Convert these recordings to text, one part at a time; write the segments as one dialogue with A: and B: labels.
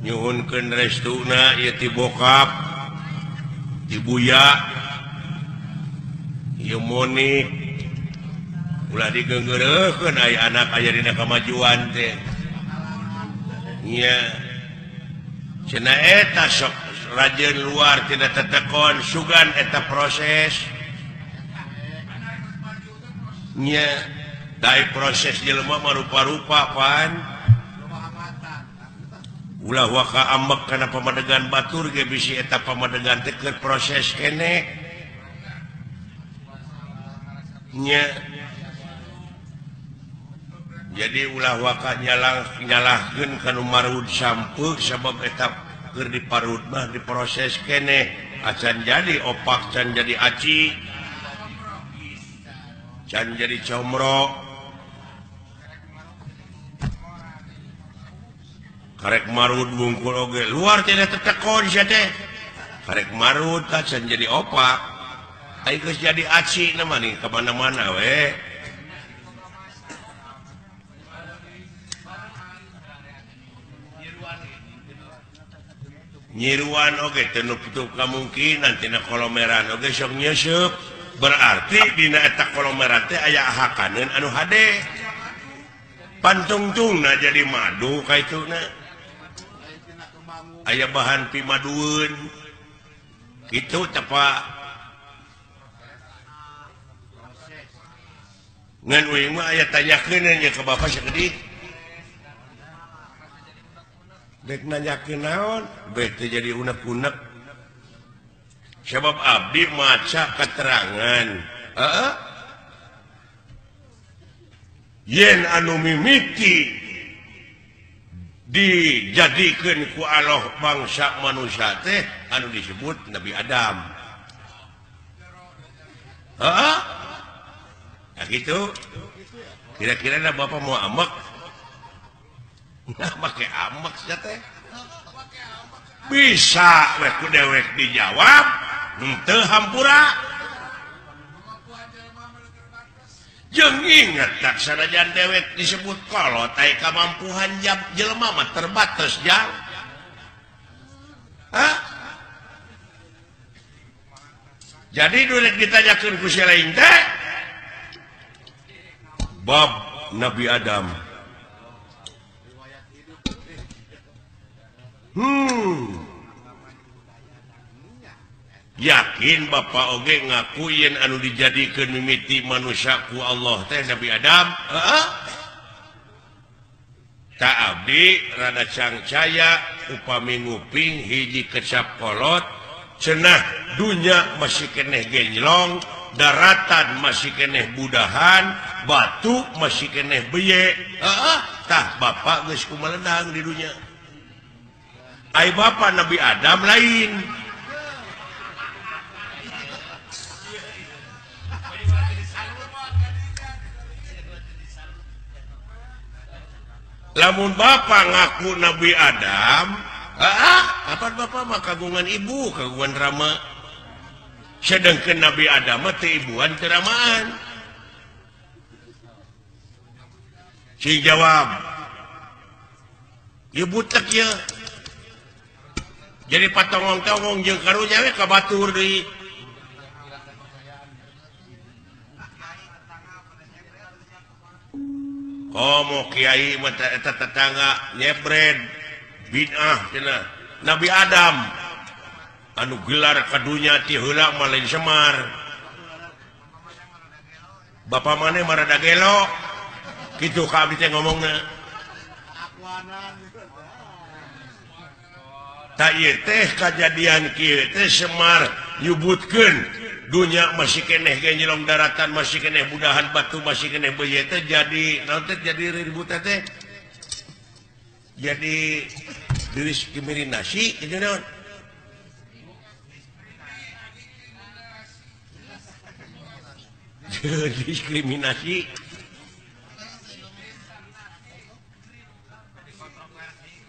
A: Nyuhunkeun restuna ieu ti bokap, ti buya, ieu Monik. Ulah digeunggeureun aya anak aya dina kamajuan teh. Nya. Cenah eta sok rajin luar tina tetekon sugan eta proses. Nya, dai proses jelema mah rupa-rupa pan. Ulah waka ambek kana pamadegan batur ge bisi eta pamadegan teh keur proses keneh. Nya. Jadi ulah waka nyalahkeun kanu marud sampeu sabab eta keur diparud mah diproses keneh acan jadi opak, can jadi aci, can jadi comro. Karek marud bungkul oge luar tidak tetekon sia teh. Karek marud can jadi opak, ai geus jadi aci na mah nih ka mana-mana we. Nyiruan oge teu nutup kamungkinan tina kolomeran oge sok nyeusup. Berarti dina eta kolomeran teh aya hakaneun anu hade. Pantungtungna jadi madu kaituna. Aya bahan pimadueun. Kitu teh Pak. Ngan uing mah aya tanyakeun nya ka bapak sakedik. Dek nanyakeun naon, beh teu jadi unek-unek. Sebab abdi maca keterangan. Heeh. Yen anu mimiti dijadikeun ku Allah bangsa manusia teh anu disebut Nabi Adam. Heeh. Nah gitu. Kira-kira da bapak mau amek? Nah, make amek sia teh. Bisa we ku dewek dijawab, henteu hampura. Jeung inget tak sanajan dewek disebut kolot aya kamampuhan jelema mah terbatas jang. Hah? Jadi durek ditanyakeun ku si lain teh bab Nabi Adam. Yakin bapak oge ngaku yen anu dijadikeun mimiti manusia ku Allah teh Nabi Adam. Heeh. Ta abdi rada cangcaya upami nguping hiji kecap kolot cenah dunya masih keneh genjlong, daratan masih keneh budahan, batu masih keneh beye. Heeh. Tah bapak geus kumaledang di dunya. Ai bapak Nabi Adam lain. Lamun bapak ngaku Nabi Adam, kapan bapak mah kagungan ibu, kagungan rama. Sedangkan Nabi Adam mah teu ibuan teu ramaan. Sing jawab. Ieu butek ieu. Jadi patongong-tongong jeung karunya we ka batur deui. Komo kiai mah eta tetangga nyebred bid'ah cenah. Nabi Adam anu gelar ka dunya ti heula mah lain Semar. Bapa maneh mah rada gelo. Kitu ka abdi teh ngomongna. Tak ieu teh kajadian kieu teh Semar nyebutkeun dunya masih keneh genjelong daratan, masih keneh budahan batu, masih keneh beuye teh jadi naon teh jadi ribut teh. Jadi diskriminasi kitu naon? Diskriminasi.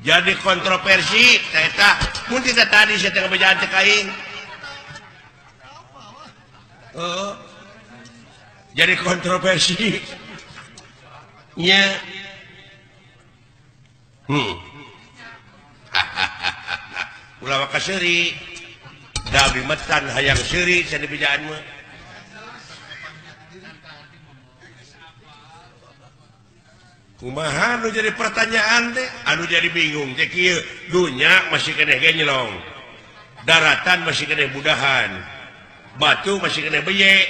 A: Jadi kontroversi eta mun tidak tadi saya teh ngabejaan teh ka aing. Jadi kontroversi nya. Ulah waka seuri. Da abdi mah can hayang seuri cenah dibejaan mah. Kumaha nu jadi pertanyaan teh? Anu jadi bingung teh kieu, dunya masih keneh genyelong. Daratan masih keneh budahan. Batu masih keneh beye.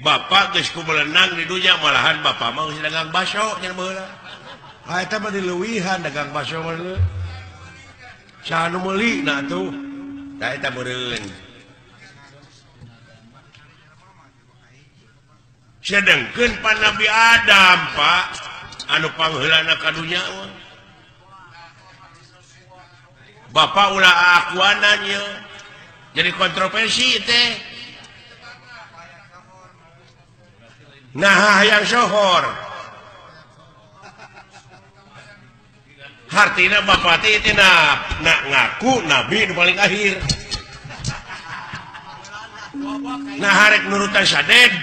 A: Bapak geus kumelenang di dunya malahan bapak mah geus dagang baso nya baheula. Ah eta mah dileuwihan dagang baso mah leuh. Saha nu meuli na atuh? Tah eta meureun. Sedengkeun pan Nabi Adam, Pak, anu pangheulana ka dunya mah. Bapak ulah akuanan ieu. Jadi kontroversi teh. Nah hayang sohor. Hartina bapak teh teh na ngaku nabi nu paling akhir. Nah harek nurutan saded.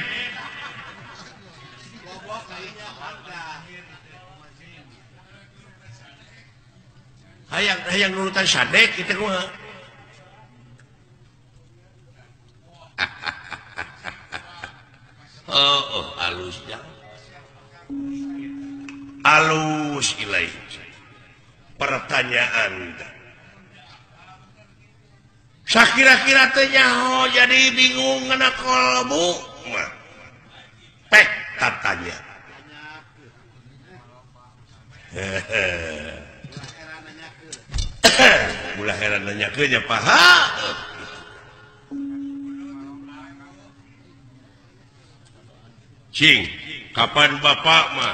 A: Hayang hayang nurutan sadek kitu kumaha. Oh, oh alus ya. Alus ilaih. Pertanyaan. Sakira-kira teh nyaho jadi bingung ngena kolbu mah. Pek tatanya. Ulah heran nanyakeun nya paha. Cing, kapan bapak mah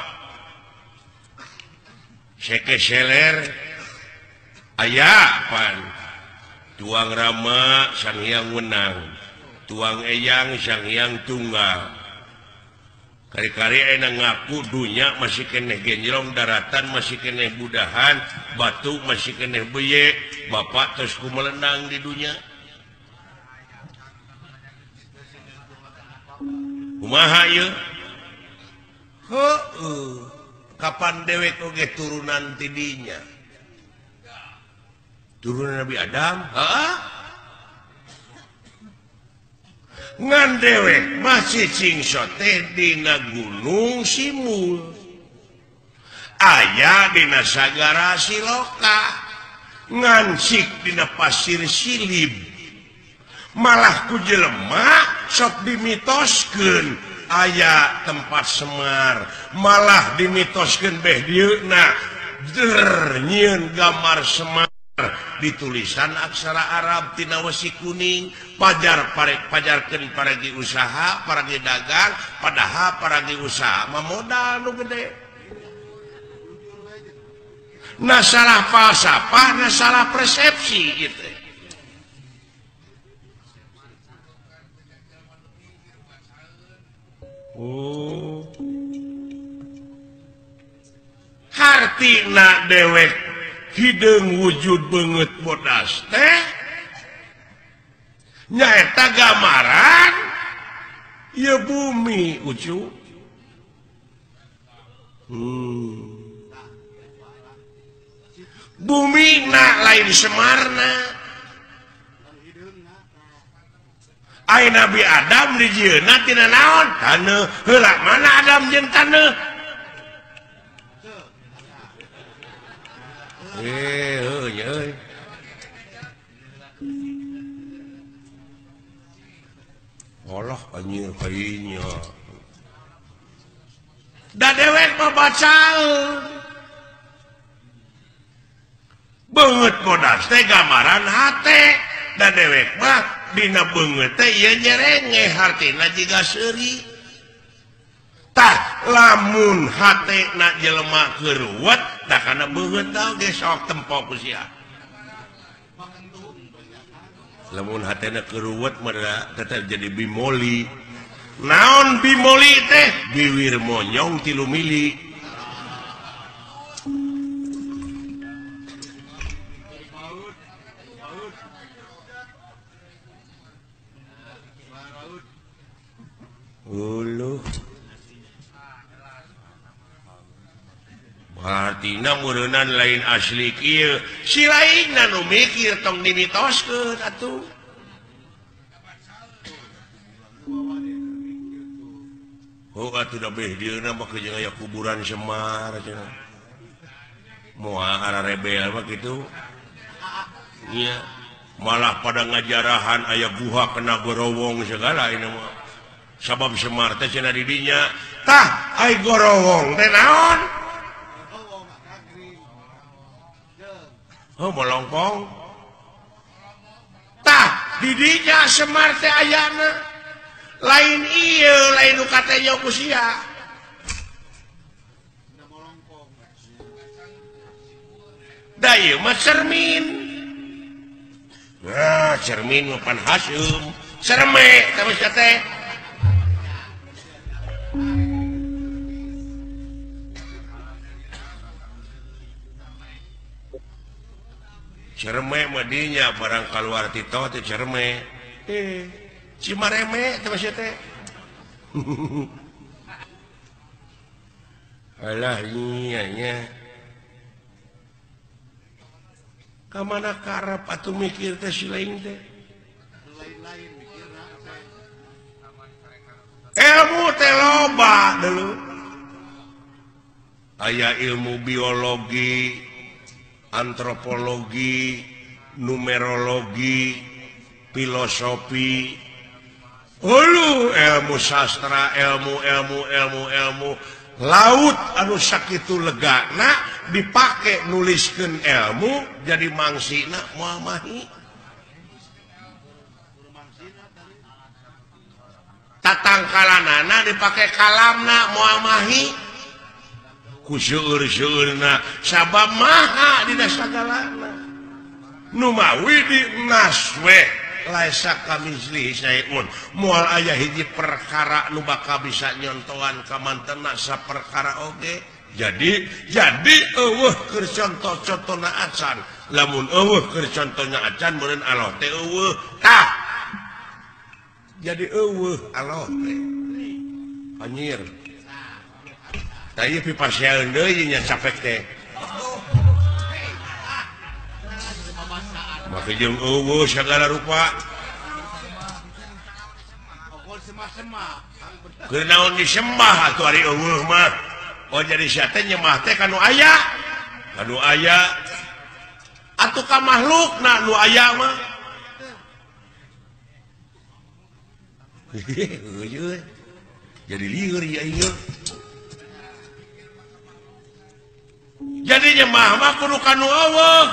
A: seke seler aya pan tuang Rama Sang Hyang Wenang, tuang Eyang Sang Hyang Tunggal. Kari-kari enak ngaku dunya masih keneh genjrong, daratan masih keneh budahan, batu masih keneh beye, bapak terus kumelenang di dunya. Kumaha ieu? Heueuh, kapan dewek oge turunan ti dinya? Turunan Nabi Adam? Heeh. Ngan dewek masih cingso teh dina gunung Simul. Aya dina sagara Siloka. Ngansik dina pasir Silib. Malah ku jelema sok dimitoskeun aya tempat Semar, malah dimitoskeun beh dieuna der nyieun gambar Semar ditulisan aksara Arab tina wesi kuning, pajar pajarkeun paragi usaha, paragi dagang, padahal paragi usaha mah modal nu gede. Nah salah falsafah, nah salah persepsi gitu. Oh. Hartina dewek hideung wujud beungeut bodas teh nyaeta gambaran ieu bumi ucu. Bumi na lain Semarna. Ai Nabi Adam dijieunna tina naon? Taneuh. Heula mana Adam jeung taneuh? Heuh nya euy. Allah anjir kayanya. Da dewek mah bacaeun. Beungeut bodas teh gambaran hate. Da dewek mah dina beungeut teh ieu nyerenge hartina jiga seuri. Tah lamun hatena jelema keruwet tah kana beungeut oge sok tempo ku sia. Lamun hatena keruwet mah tetep jadi bimoli. Naon bimoli teh? Biwir monyong 3 mili. Uluh. Hartina meureunnan lain asli kieu. Si lainna nu mikir tong dimitoskeun atuh. Oh atuh da beh dieuna mah jeung aya kuburan Semar cenah. Moal ararebel mah kitu. Nya malah pada ngajarahan aya guha kena gorowong segala ini mah. Sabab Semar teh cenah di dinya. Tah ai gorowong teh naon? Oh molongkong. Tah di dinya Semar teh ayana. Lain ieu lain nu katanya ku sia. Da ieu mah cermin. Nah, cermin mah pan haseum. Cerme teh mah teh. Cerme mah dinya barang kaluar ti teh cerme. Cimareme teh mah teh. Alah nya nya. Ka mana karep atuh mikir teh si lain teh.
B: Lain-lain mikirna teh.
A: Ilmu teh loba deuleu. Aya ilmu biologi, antropologi, numerologi, filosofi, hulu ilmu sastra, ilmu ilmu ilmu ilmu laut anu sakitu legana dipake nuliskeun ilmu jadi mangsina moal mahi. Tatangkalanana dipake kalamna moal mahi. Ku seueur-seueurna sabab maha dina sagalana. Nu mawi di naswe laisa kamislihi syai'un. Moal aya hiji perkara nu bakal bisa nyontohan ka mantena saperkara oge. Jadi eueuh keur contoh-contona acan. Lamun eueuh keur contohna acan meureun Allah teh eueuh. Tah. Jadi eueuh Allah teh. Anjir. Tah ieu pipasean deui nya capek teh. Maka jeung eueuh sagala rupa. Keur naon disembah atuh ari eueuh mah. Oh jadi sia teh nyembah teh ka nu aya. Ka nu aya. Atuh ka makhlukna nu aya mah. Jadi lieur ieu ieu. Jadi nyembah mah kudu ka nu eueuh.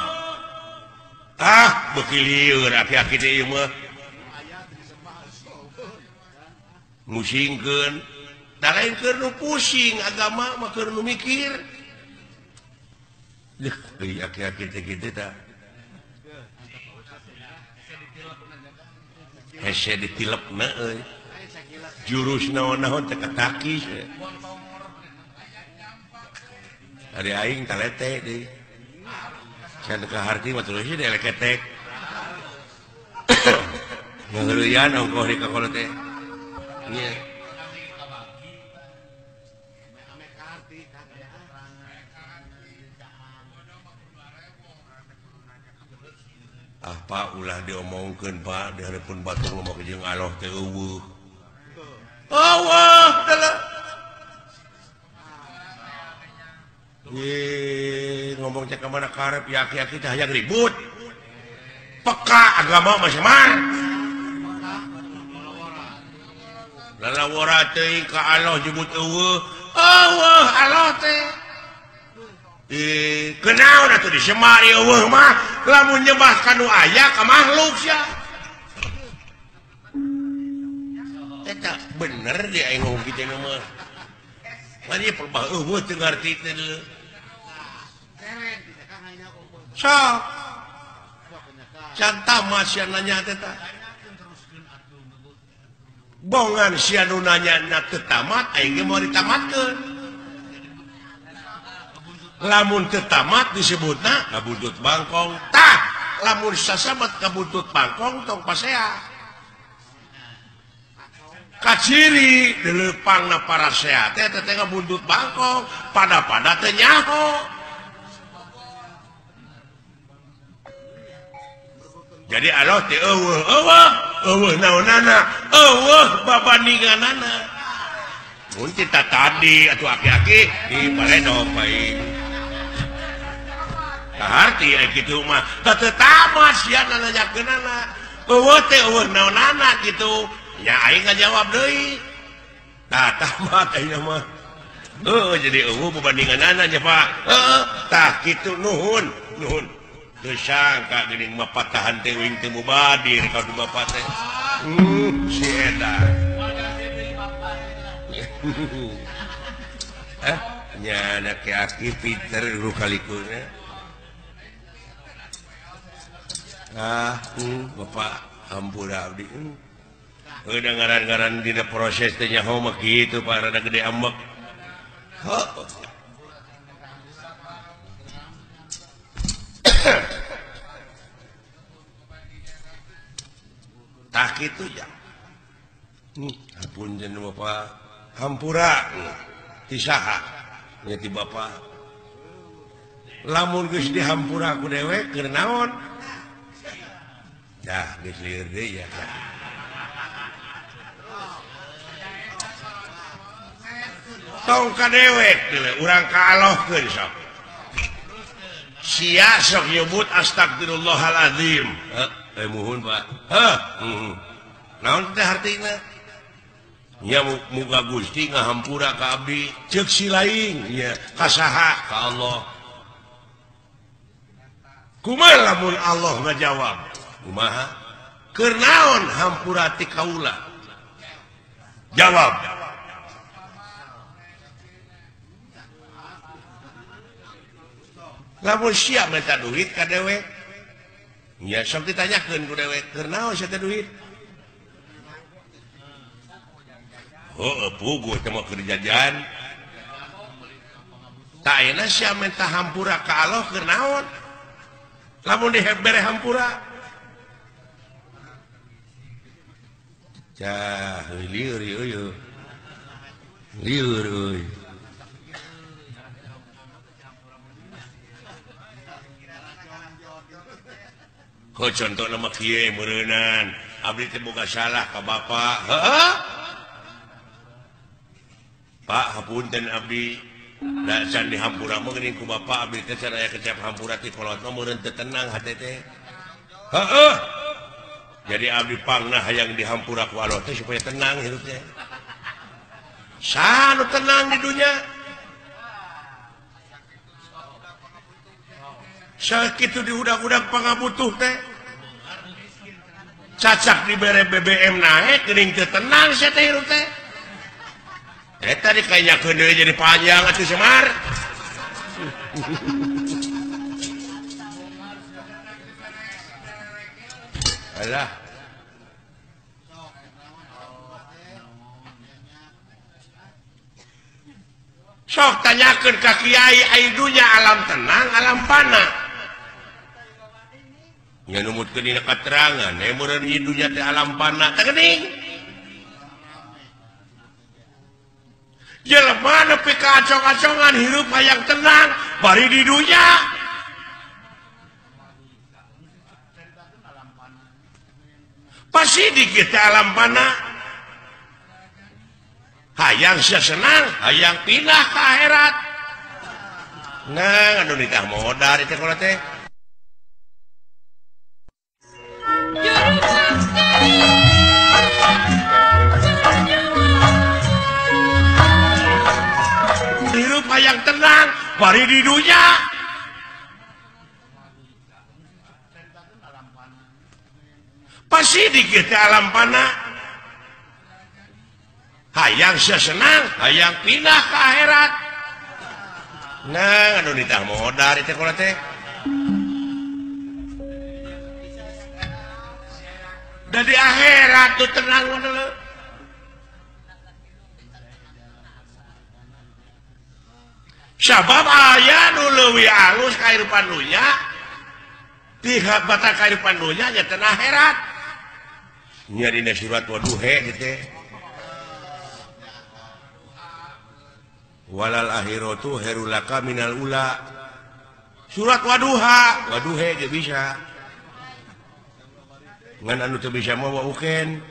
A: Ah, beuki lieur aki-aki teh ieu mah. Musingkeun. Da lain keur nu pusing agama mah keur nu mikir. Leuh, euy aki-aki teh kitu tah. Hese ditilepna euy. Jurus naon-naon teh katakis. Ari aing talete deui. Can ka harti mah terus deui leketek. Ngageuleuyan ongkoh di ka kolot teh. Nya. Ah Pak ulah diomongkeun Pak di hareupeun batur mah jeung Allah teh eueuh. Eueuh teh. Ngomong cek kemana karep ya aki-aki teh hayang ribut. Peka agama mah Semar. Lalawara teuing ka Allah jebut eueuh. Eueuh Allah teh. Kenaon atuh di Semar eueuh mah lamun nyembah ka nu aya ka makhluk sia. Eta bener di aing ngomong kitu mah. Mari perbah eueuh teu ngarti teh deuleu. Sok. Can tamat sia nanya teh tah. Bongan sia nu nanya na teu tamat aing ge moal ditamatkeun. Lamun teu tamat disebutna kabuntut bangkong. Tah, lamun sasabat kabuntut bangkong tong pasea. Kaciri dileupangna parasea teh teh ngabuntut bangkong, pada-pada teh nyaho. Jadi Allah teh eueuh eueuh eueuh naonana eueuh babandinganana. Mun tita tadi atuh aki-aki di baredo bae. Kaharti aya kitu mah teu tamat sia nanyakeunana. Eueuh teh eueuh naonana kitu. Nya aing ngajawab deui. Tah tamat ayeuna mah. Heuh jadi eueuh babandinganana nya Pak. Heuh tah kitu nuhun nuhun. Teu sangka geuning mah patahan teh uing teu mubadir ka du bapa teh. Si eta. Nya anak aki pinter lu kalikuna. Ah, bapak hampura abdi. Udah ngaran-ngaran dina proses teh nyaho mah kitu Pak rada gede ambek. Heuh. Tah kitu ja. Ampun jeneng bapak hampura ti saha nya ti bapak. Lamun geus dihampura ku dewek keur naon? Dah geus lieur deui ya. Tong ka dewek deui urang kaalohkeun sok. Sia sok nyebut astagfirullahalazim. Heuh, muhun Pak. Heuh, naon teh hartina? Nya muga Gusti ngahampura ka abdi ceuk si lain nya ka saha ka Allah. Kumaha lamun Allah ngajawab? Kumaha? Keur naon hampura ti kaula? Jawab. Lamun sia minta duit ka dewek nya sok ditanyakeun ku dewek keur naon sia teh duit? Heuh puguh teh mah keur jajan. Tah ayeuna sia minta hampura ka Allah keur naon? Lamun dibere hampura. Cah lieur euy. Lieur euy. Heuh contohna mah kieu meureunan abdi teh boga salah ka bapa. Heuh. Pak hapunten abdi da can dihampura mah geuning ku bapa abdi teh can aya kecap hampura ti kolot mah meureun teu tenang hate teh. Heuh. Jadi abdi pangna hayang dihampura ku Allah teh supaya tenang hidup teh. Saha nu tenang di dunya? Sakitu diudak-udak pangabutuh teh. Cacak dibere BBM naek geuning teu tenang sia teh hirup teh. Eta dikanyakeun deui jadi panjang atuh Semar. Alah. Sok tanyakeun ka kiai ai dunya alam tenang alam fana. Nya numutkeun dina katerangan, meureun ieu dunya teh alam fana teh geuning. Jelema nepi ka acong-acongan hirup hayang tenang bari di dunya. Pasti di kita alam fana. Hayang sia senang, hayang pindah ke akhirat. Nah, anu nitah modal teh kolot teh. Hirup hayang tenang bari di dunya. Pasti di kita alam fana. Hayang sia senang, hayang pindah ke akhirat. Nah, anu nitah modal teh kolot teh. Da di akhirat tuh tenang mah. Sabab aya nu leuwih alus kahirupan dunya, pihak batal kahirupan dunya nya teh akhirat. Nya dina surat Waduhe gitu. Walal akhiratu khairul laka minal ula. Surat Waduha, Waduhe ge bisa. Ngan anu teu bisa mah waukeun.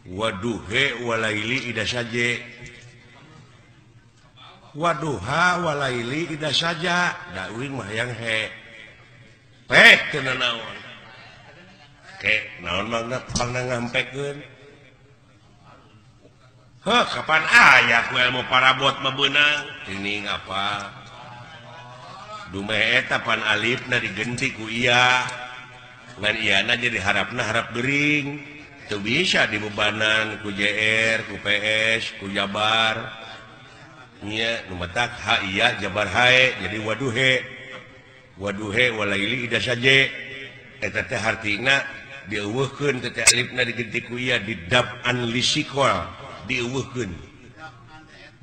A: Waduhe walaili ida saje. Waduha walaili ida saja. Da uing mah hayang he. Pek teu naon. Ke naon mangna pangna ngampekeun. Heh, kapan aya ku ilmu parabot mah beunang? Tining apa? Dumeh eta pan alifna digenti ku iya. Ngan iyana jadi harapna harap gering. Teu bisa dibebanan ku JR, ku PS, ku Jabar. Nya nu matak ha iya Jabar hae jadi waduhe. Waduhe walaili ida saje. Eta teh hartina dieuweuhkeun teh alifna digenti ku iya didab'an lisikol dieuweuhkeun.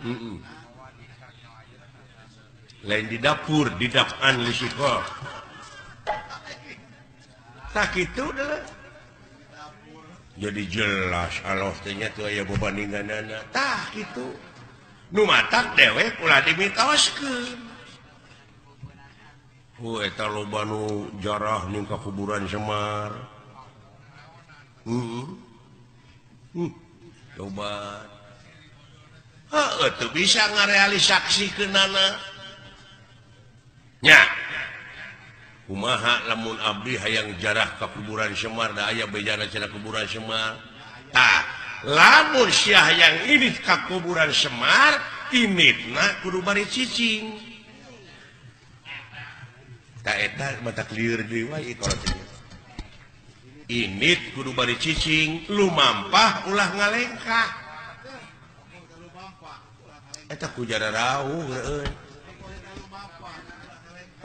A: Heeh. Lain di dapur didab'an lisikol. Tah kitu deuleu. Jadi jelas Allah teh nya teu aya bebandinganana. Tah kitu. Nu matak dewek ulah dimitoskeun. Hu eta loba nu jarah ning ka kuburan Semar. Heeh. Coba. Heuh teu bisa ngarealisaksikeunana. Nya. Kumaha lamun abdi hayang jarah ka kuburan Semar da aya bejana cenah kuburan Semar. Tah, lamun sia hayang indit ka kuburan Semar, inditna kudu bari cicing. Tah eta mata lieur deui wae kolot teh. Indit kudu bari cicing, lumampah ulah ngalengkah. Eta ku jararauh heueuh.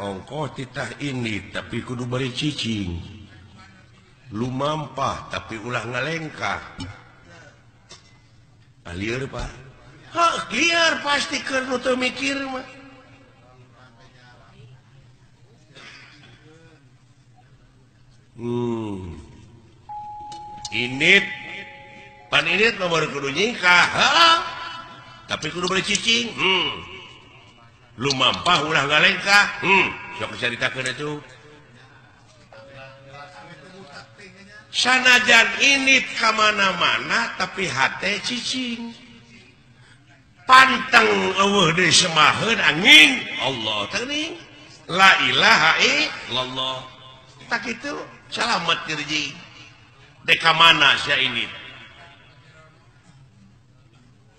A: Ongkoh titah ini tapi kudu bari cicing, lumampah tapi ulah ngalengkah. Lieur Pak. Hah, lieur pasti keur nu teu mikir mah. Init pan init nomor kudu nyingkah, heuh. Tapi kudu bari cicing. Lumampah ulah ngalengkah. Sok caritakeun atuh. Sanajan init ka mana-mana tapi hate cicing. Panteng eueuh deui semaheun angin Allah teuing. La ilaha illallah. Tak kitu salamet dirji. Dek ka mana sia init?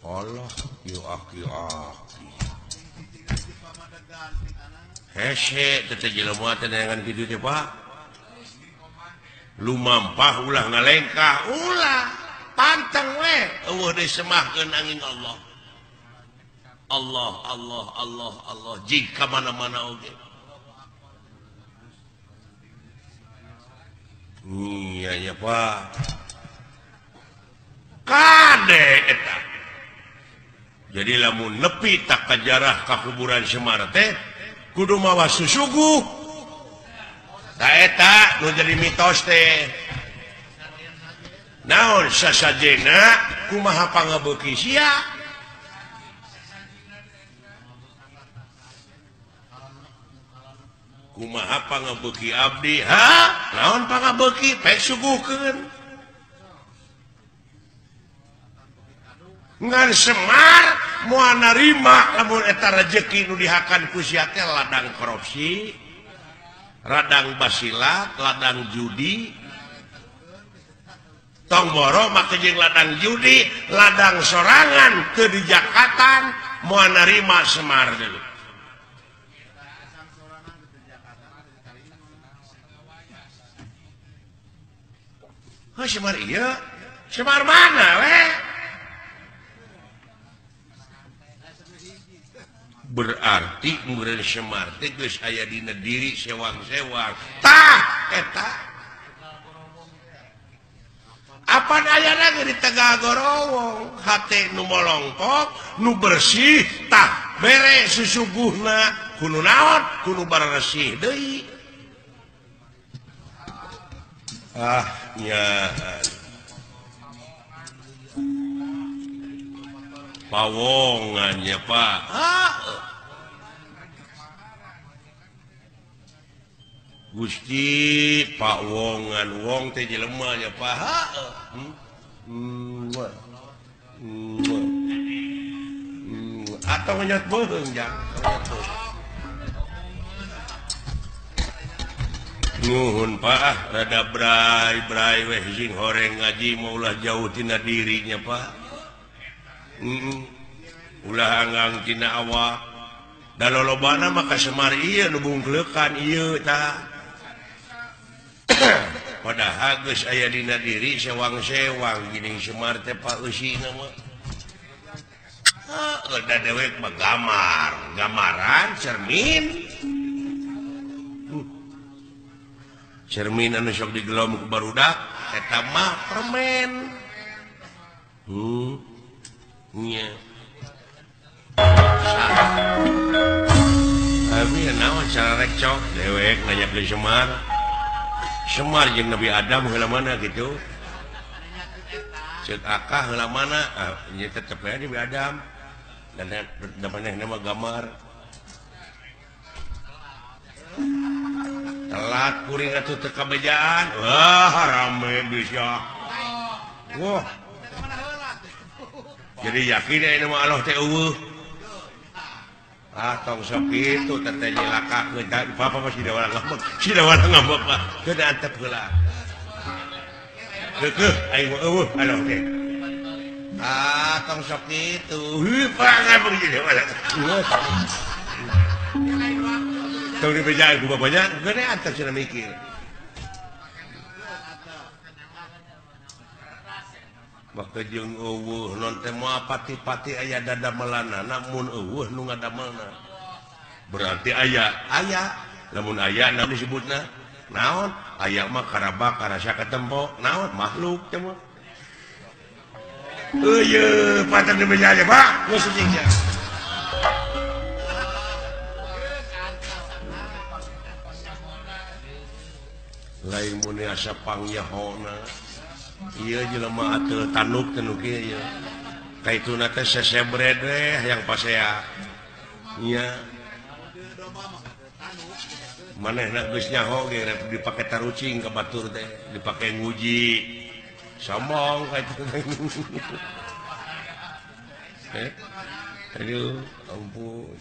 A: Allah yu aki aki. Hese teh jelema teh neangan kitu teh Pak. Lumampah ulah ngalengkah, ulah panteng we eueuh deui semahkeun angin Allah. Allah Allah Allah Allah jig ka mana-mana oge. Iya ya Pak. Kade eta. Jadi lamun nepi tak kajarah ka kuburan Semar teh kudu mawa susuguh. Ta eta nu jadi mitos teh. Naon sasajena kumaha pangabeuki sia? Kumaha pangabeuki abdi? Ha? Naon pangabeuki? Pek suguhkeun. Ngan Semar moal narima lamun eta rejeki nu dihakan ku sia teh ladang korupsi, ladang basilat, ladang judi. Tong boro make jeung ladang judi, ladang sorangan teu dijakatan moal narima Semar deui. Heuh Semar ieu, Semar mana we? Berarti meureun Semar teh geus aya dina diri sewang-sewang. Tah eta. Apan ayana ge di Tegal Gorowong, hate nu molongkok, nu bersih tah bere susuguhna kudu naon, kudu baresih deui. Ah nya. Pawongan ya Pak. Gusti pawongan wong teh jelema nya Pak. Atau ngenyot beuheung jang. Nuhun Pak, rada bray-bray weh sing horeng ngaji maulah jauh tina dirinya Pak. Ulah anggang tina awak. Da lolobana maka Semar ieu nu bungkleukan ieu tah. Padahal geus aya dina diri sewang-sewang geuning Semar teh Pak eusina mah. Heuh, da dewek mah gamar, gamaran cermin. Cermin anu sok digelom ku barudak eta mah permen. Nya. Abi naon cara rekcok dewek nanya ke Semar. Semar jeung Nabi Adam heula mana gitu. Ceuk akah heula mana? Ah, nya tetep we Nabi Adam. Dan manehna mah gamar. Telat kuring atuh teu kabejaan. Wah, rame bisa. Wah. Jadi yakin aya mah Allah teh eueuh. Ah, tong sok kitu teh teh nyelakakeun tah papa mah sida warang ngambek. Sida warang ngambek mah teu antep heula. Keukeuh aing mah eueuh Allah teh. Ah, tong sok kitu. Heuh, pangabeng sida warang. Tong dibejaan ku bapaknya, gede antep cenah mikir. Maka jeung eueuh non teh moal pati-pati aya dadamelanana mun eueuh nu ngadamelna. Berarti aya, aya. Lamun aya naon disebutna? Naon? Aya mah karabak karasa katempo, naon makhluk teh mah. Eueuh, patan dibejaan Pak. Geus cing sia. Lain mun asa pangyahona. Iya jelema ateul tanuk teu nu kieu ieu. Kaituna teh sesebred weh yang pasea. Nya. Manehna geus nyaho ge rek dipake tarucing ka batur teh, dipake nguji. Sombong kaitu teh. Aduh, ampun.